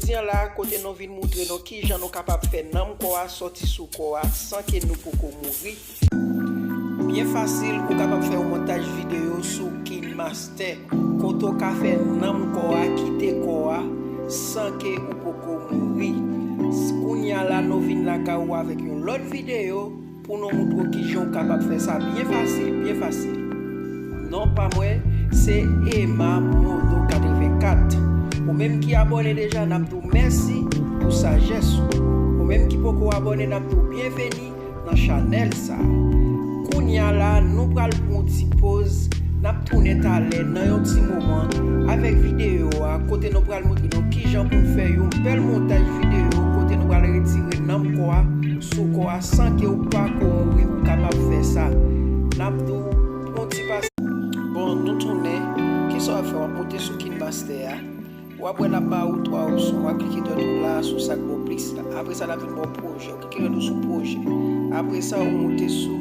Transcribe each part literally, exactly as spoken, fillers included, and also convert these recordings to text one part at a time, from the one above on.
Kounye a la, kote nou vin montre nou kijan nou kapab fè nanm kò a sòti sou kò a san ke nou poko mouri. Byen fasil, ou kapab fè yon montaj videyo sou KineMaster, kote w ka fè nanm kò a kite kò a san ke ou poko mouri. Kounye a la, nou vin lakay ou avèk yon lòt videyo pou nou montre w kijan w kapab fè sa byen fasil, byen fasil. Non pa mwen, se Emma Mono katrevenkat. Ou menm ki abòne deja, n ap di w mèsi pou sajès ou. Ou menm ki poko abòne, n ap di w byenveni nan chanèl sa. Kounye a la, nou pral pran yon ti poz, n ap tounen talè nan yon ti moman avèk videyo a, kote nou pral montre nou kijan pou n fè yon bèl montaj videyo, kote nou pral retire nanm kò a sou kò a san ke w pako mouri, ou kapab fè sa. N ap di w pran yon ti pase. Bon, nou tounen. Kisa w ap fè? W ap monte sou KineMaster a. W ap wè l ap ba ou twa opsyon. W ap klike dwèt ou la sou sa k bò plis la. Apre sa, l ap vin ba w pwojè. W klike dwèt ou sou pwojè. Apre sa, ou monte sou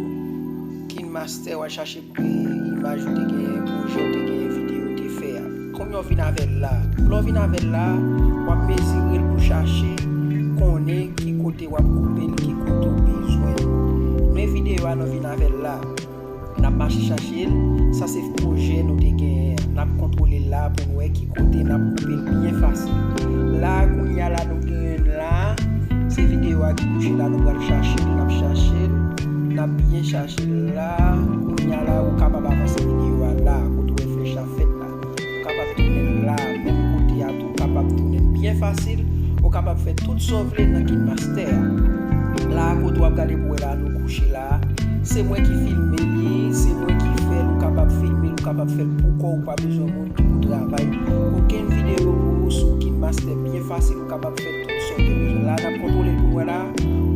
KineMaster, w al chache, e, imaj ou te genyen, pwojè ou te genyen, videyo ou te fè a. Konbyen w vin avè l la? Lè w vin avè l la, w ap mezire l pou chache konnen ki kote w ap koupe l, ki kote w bezwen l. Men videyo a nou vin avè l la. N ap mache chache l. Sa se pwojè nou te genyen an. N ap kontwole l la pou n wè ki kote n ap koupe l byen fasil. La, kounye a la, nou genyen l la. Se videyo a ki kouche la, nou pral chache l, n ap chache l, n ap byen chache l la. Kounye a la, ou kapab avanse videyo a la, kote w wè flèch la fèt la. Ou kapab tounen l la, menm kote a tou, ou kapab tounen l byen fasil. Ou kapab fè tout sa w vle nan KineMaster a. La, kote w ap gade pou wè la, nou kouche la. Se mwen ki filme li, se mwen ki fè l, ou kapab filme l, ou kapab fè l pou kò w, ou pa bezwen moun ki pou travay okenn videyo pou ou sou KineMaster byen fasil, ou kapab fè tout sa w te bezwen. La, n ap kontwole l pou n wè la,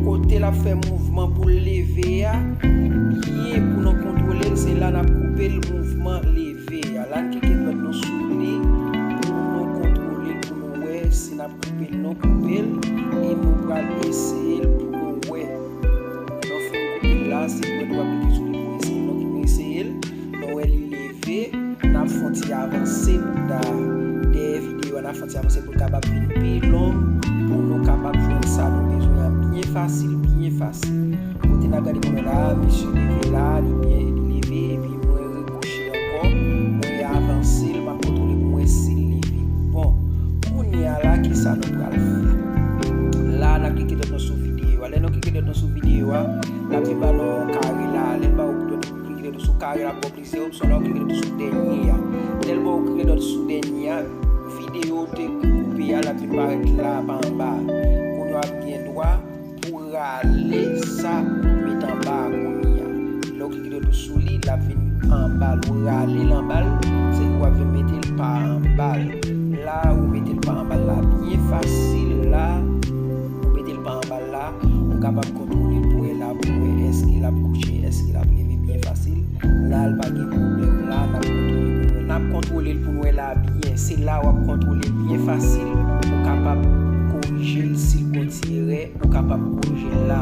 kote l ap fè mouvman pou l leve a, byen pou nou kontwole l, se la n ap koupe l mouvman leve a. La, n klike dwèt nou sou li pou nou kontwole l, pou nou wè si n ap koupe l, nou koupe l, e nou pral eseye l pou nou wè. Nou fin koupe l la, se dwèt w ap klike sou li pou eseye l. Donk, nou eseye l, nou wè li leve, n ap fè yon ti avanse bouda dèyè videyo a, n ap fè yon ti avanse pou l kapab vin pi long, pou nou kapab jwenn sa nou bezwen an byen fasil, byen fasil. Kote n ap gade kounye a la, misye leve la, li byen, li leve, epi mwen rekouche ankò, mwen avanse l, m ap kontwole pou mwen si l leve. Bon, kounye a la, kisa nou pral fè? La, n ap klike dwèt nou sou videyo a. Lè nou klike dwèt nou sou videyo a, l ap vin ba nou yon kare la. Lè l ba ou dwèt, klike dwèt sou kare la, ap ba w plizyè opsyon la, ou klike dwèt sou dènye a. Lè l ba ou klike dwèt sou dènye a, videyo ou te koupe a, l ap vin parèt la, pa anba. Kounye a w ap gen dwa pou w rale sa ou met anba a kounye a. Lè w klike dwèt ou sou li, l ap vin anba l, ou rale l anba l, se ou ap vin mete l pa anba l. La, ou mete l pa anba l la, byen fasil la, ou mete l pa anba l la, ou kapab kontwole l pou wè la, pou wè èske l ap kouche, èske l ap leve byen fasil. La, l pa gen pwoblèm la, n ap kontwole l pou nou wè. N ap kontwole l pou nou wè la byen. Se la w ap kontwole l byen fasil, ou kapab korije l si l gon ti erè, ou kapab korije l la.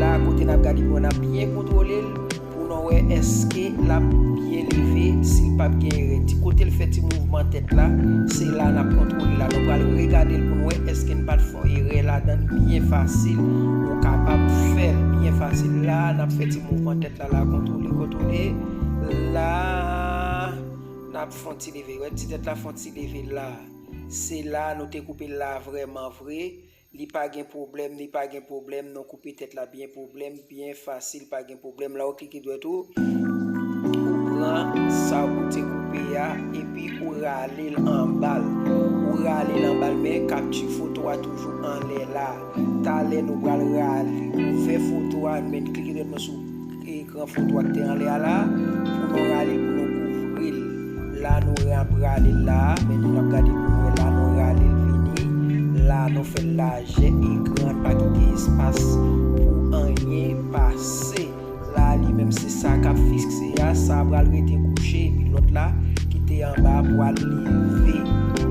La, kote n ap gade pou nou wè, n ap byen kontwole l pou nou wè èske l ap byen leve, si l p ap gen erè. Ti kote l fè ti mouvman tèt la, se la n ap kontwole l la. Nou pral regade l pou nou wè èske n pa t fè yon erè ladan l byen fasil. Ou kapab fè l byen fasil la, n ap fè ti mouvman tèt la, la, kontwole, kontwole. La, n ap fè yon ti leve. Wè, ti tèt la fè yon ti leve la. Se la nou te koupe l la vrèman vre. Li pa gen pwoblèm, li pa gen pwoblèm. Nou koupe tèt la byen pwoblèm, byen fasil, pa gen pwoblèm. La, ou klike dwèt ou, ou pran sa ou te koupe a, epi ou rale l anba l. Ou rale l anba l, men kapti foto a toujou anlè la. Talè nou pral rale, ouvè foto a, men klike dwèt nou sou ekran foto a ki te anlè a la, pou nou rale l, pou nou kouvri l. La, nou ap rale l la, men nou ap gade pou nou wè la, nou rale l vini. La, nou fè l lajè ekran, pa kite espas pou anyen pase. La, li menm, se sa k ap fikse a, sa pral rete kouche, epi lòt la, ki te anba a, pral leve,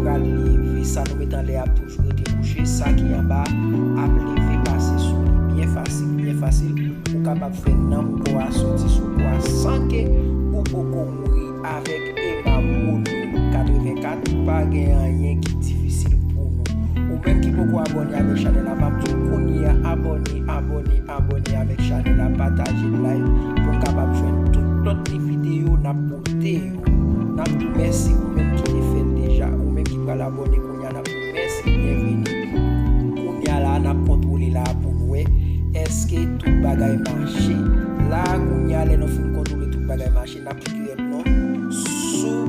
pral leve. Sa nou met anlè a ap toujou rete kouche, sa ki anba a ap leve pase sou li byen fasil, byen fasil. Ou kapab fè nanm kò a soti sou kò a san ke ou poko mouri avèk Emma Mono katrevenkat. Pa gen anyen ki difisil pou nou. Ou Menm ki poko abòne avèk chanèl la, m ap di w kounye a, abòne, abòne, abòne avèk chanèl la, pataje live pou n kapab jwenn tout lòt ti videyo n ap pote yo. N ap di w mèsi ou menm ki te fè l deja, ou menm ki pral abòne kounye a, n ap di w mèsi, byenveni. Kounye a la, n ap kontwole la pou n wè èske tout bagay mache. La, kounye a, lè nou fin kontwole tout bagay mache, n ap kite tèt nou sou,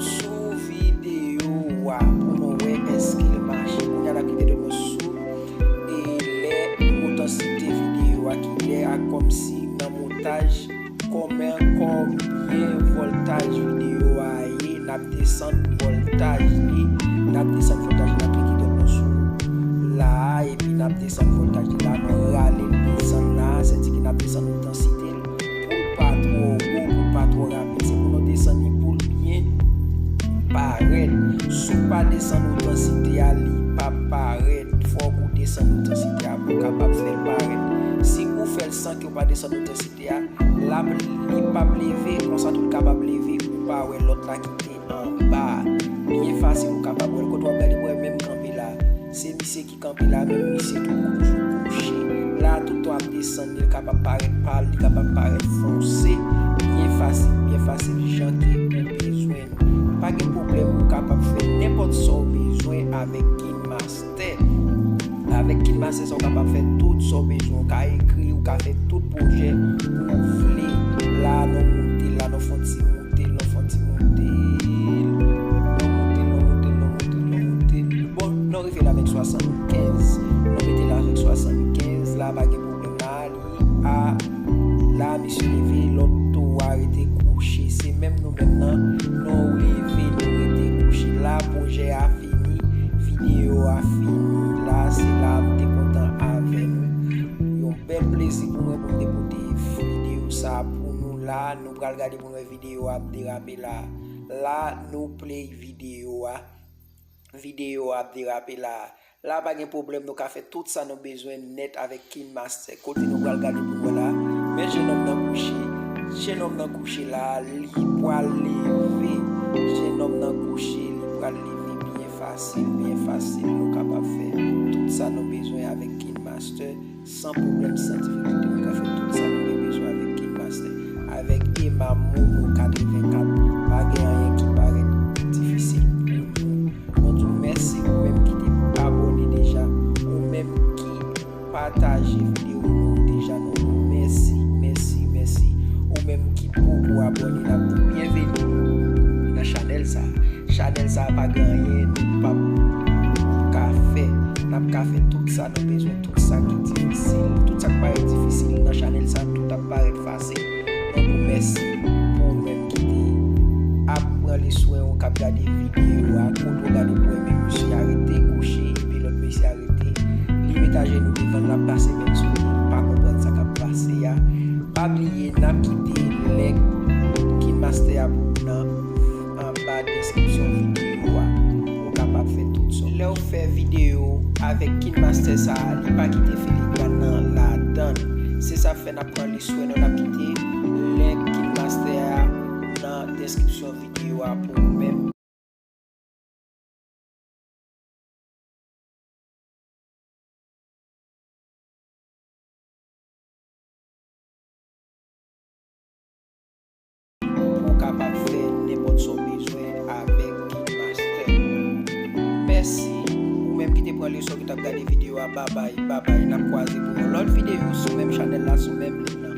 sou videyo a pou nou wè èske l mache. Kounye a, n ap kite tèt nou sou e lè otansite videyo a ki lè a kòmsi nan montaj, kòman, konbyen vòltaj videyo a ye, n ap desann vòltaj li, n ap desann vòltaj li, n ap kite tèt nou sou la a, epi n ap desann vòltaj li la, nou rale l desann la a, sètadi ke n ap desann otansite l pou l pa twò wo, pou l pa twò rapid, se pou nou desann li pou l byen parèt. Si w pa desann otansite a, li p ap parèt. Fòk ou desann otansite a pou w kapab fè l parèt. Si ou fè l san ke w pa desann otansite a, l ap, li p ap leve, konsa tou l kapab leve, ou pa wè lòt la ki te anba a. Byen fasil, ou kapab wè l. Kote w ap gade pou w wè menm kanpe la. Se misye ki kanpe la, menm misye tou toujou kouche. La, tout tan ap desann, li kapab parèt pal, li kapab parèt fonse. Byen fasil, byen fasil, jan ke ou bezwen. Pa gen pwoblèm, ou kapab fè nenpòt sa w bezwen avèk KineMaster. Avèk KineMaster sa, ou kapab fè tout sa w bezwen. Ou ka ekri, ou ka fè tout pwojè ou vle. La, nou moute, la, nou fè yon ti moute, nou fè yon ti moute. Nou moute, nou moute, nou moute, nou moute. Bon, nou rive la avèk swasannkenz. Nou mete la avèk swasannkenz. La, pa gen pwoblèm la. Li a, la, misye leve, lòt tou a rete kouche. Se menm nou menm nan, nou leve, nou rete kouche. La, pwojè a fini, videyo a fini. La, se la m te kontan avè nou. Yon bèl plezi pou mwen pou m te pote videyo sa pou nou la. Nou pral gade pou nou wè videyo a ap derape la. La, nou play videyo a. Videyo a ap derape la. La, pa gen pwoblèm, nou ka fè tout sa nou bezwen nèt avèk KineMaster. Kote nou pral gade pou nou wè la. Men jenòm nan kouche. Jenòm nan kouche la, li pral leve. Jenòm nan kouche, li pral leve byen fasil, byen fasil. Nou kapab fè tout sa nou bezwen avèk KineMaster. San pwoblèm, san difikilte, nou ka fè tout sa nou gen bezwen avèk KineMaster. Avèk Ema Mono katrevenkat, pa gen anyen ki parèt difisil pou nou. Nou di w mèsi, ou menm ki te abòne deja, ou menm ki pataje videyo nou deja, nou di w mèsi, mèsi, mèsi. Ou menm ki poko abòne, n ap di w byenveni nan chanèl sa. Chanèl sa a pa gen anyen nou p ap ka fè. N ap ka fè tout sa nou bezwen, tout sa ki difisil, tout sa k parèt difisil nan chanèl sa, tout ap parèt fasil. Donk, mèsi pou ou menm ki te ap pran li swen ou k ap gade videyo a, kote w gade pou wè men misye a rete kouche, epi lòt mesye a rete, li met ajenou devan l, l ap pase men sou li, li pa konprann sa k ap pase a. Pa bliye, n ap kite link KineMaster a pou ou nan anba deskripsyon videyo a pou w kapab fè tout sa. Lè w fè videyo avèk KineMaster sa a, li pa kite filigràn nan ladan l. Se sa k fè n ap pran li swen nou, n ap kite link KineMaster a nan deskripsyon videyo a pou ou menm. Pou w kapab fè nenpòt sa w bezwen avèk KineMaster. Mèsi ou menm ki te pran leson, ki t ap gade videyo a. Babay, babay, n ap kwaze pou yon lòt videyo sou menm chanèl la, sou menm link la.